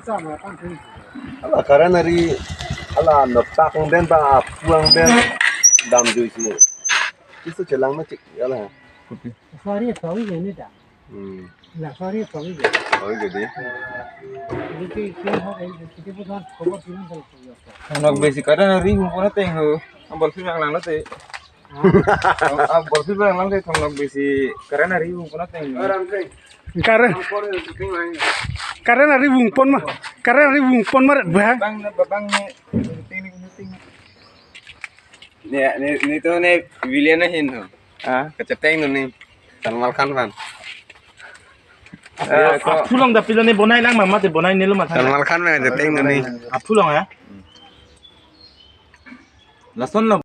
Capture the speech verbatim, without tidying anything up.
Hala current ari, hala noktak angdeng ba aphu angdeng damjui si. Isu chelang na chik hala. Sorry, sorry, ini dah. Hmm. Lah, sorry, sorry. Sorry, jadi. Ini ki, ki, ha, ini ki, ki, bukan, coba bilang kalau. Nokbe si current ari vungpon ateng ho. Abol si lang lang lo te. Abol si lang lang te, thong nokbe si current ari vungpon ateng ho. Current. Current ari vungpon ma. Current ari vungpon ma, bah. Bang ne, bang ne. Ting, ting, ting. Ne, ne, ne to ne villain ahin ho. Ah. Kacheteng no ne. Salman Khan man. Eh, ko- Aphu along dapilo ne bonai lang ma, mate bonai nelo ma. Salman Khan man kacheteng no ne. Aphu along ya. Lason lo.